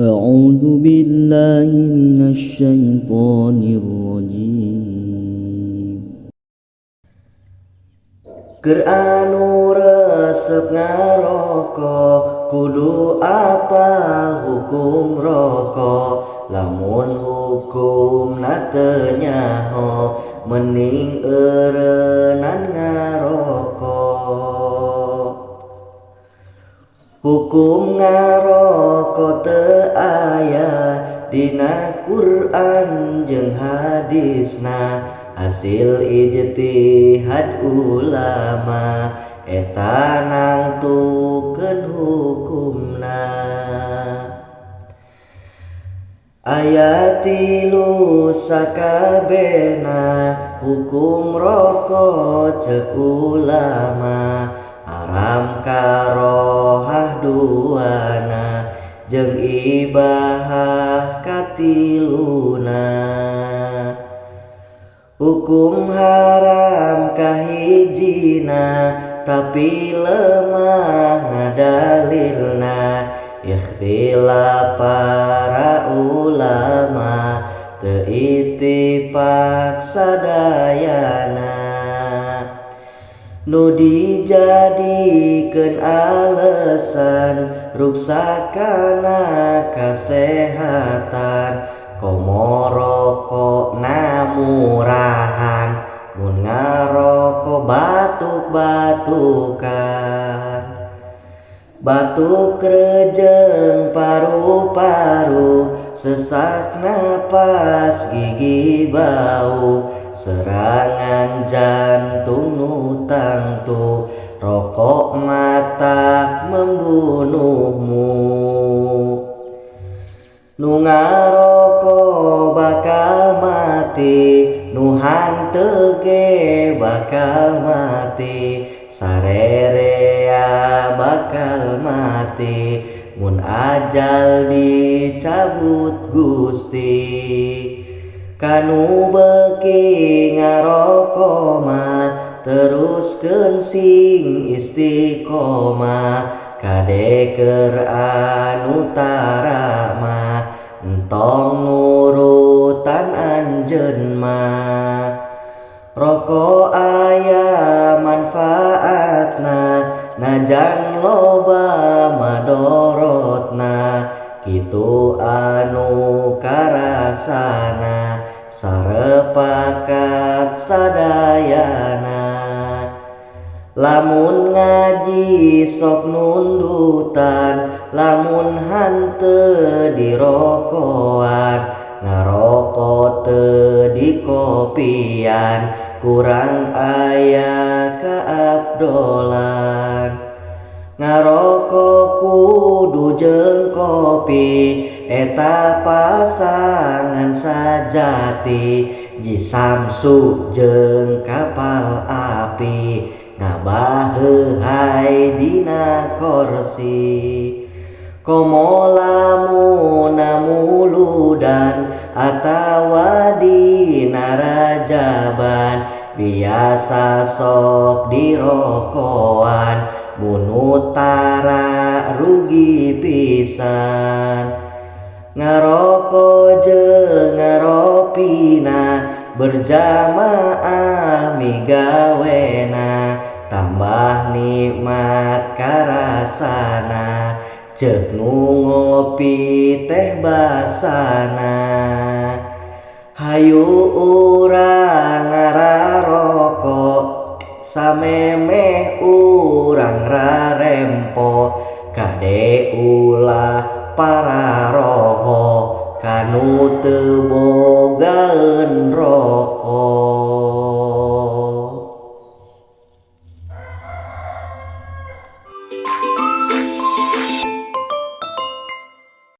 أعوذ بالله من الشيطان الرجيم. Keur anu resep ngaroko kudu apal hukum roko. Lamun hukumna teu nyaho, mending eureunnan ngaroko. Hukum ngaroko teu aya dina Quran jeung hadisna, hasil ijtihad ulama eta nangtukeun hukumna. Aya tilu sakabehna hukum roko ceuk ulama: haram, karohah duana, jeung ibahah katiluna. Hukum haram kahijina, tapi lemahna dalilna, ikhtilaf para ulama, teu ittifaq sadayana. Nu dijadikeun alesan ruksak kana kasehatan, komo rokona murahan, mun ngaroko batuk-batukan, batuk rejeng paru-paru, sesak napas, gigi bau, serangan jantung nu tangtu. Rokok matak membunuhmu. Nu ngaroko bakal mati, nu hanteu ge bakal mati, sarerea bakal mati mun ajal dicabut Gusti. Kanu beuki ngaroko mah teruskeun sing istiqomah. Kade keur anu tara mah, entong nurutan anjeun mah. Roko aya manfaatna, najan loba madorotna, kitu anu karasana, sarepakat sadayana. Lamun ngaji sok nundutan, lamun hanteu dirokoan, ngaroko teu dikopian, kurang aya kaabdolan. Ngaroko kudu jeung kopi, eta pasangan sajati, Ji Samsu jeung kapal api, ngabaheuhay dina korsi. Komo lamun muludan atawa dina rajaban, biasa sok dirokoan, mun tara rugi pisan. Ngaroko jeung ngaropina, berjamaah migawena, tambah nikmat karasana, ceuk nu ngopi teh basana. Hayu urang ngararoko, samemeh urang rarempo. Kade ulah pararoho kanu teu bogaeun roko.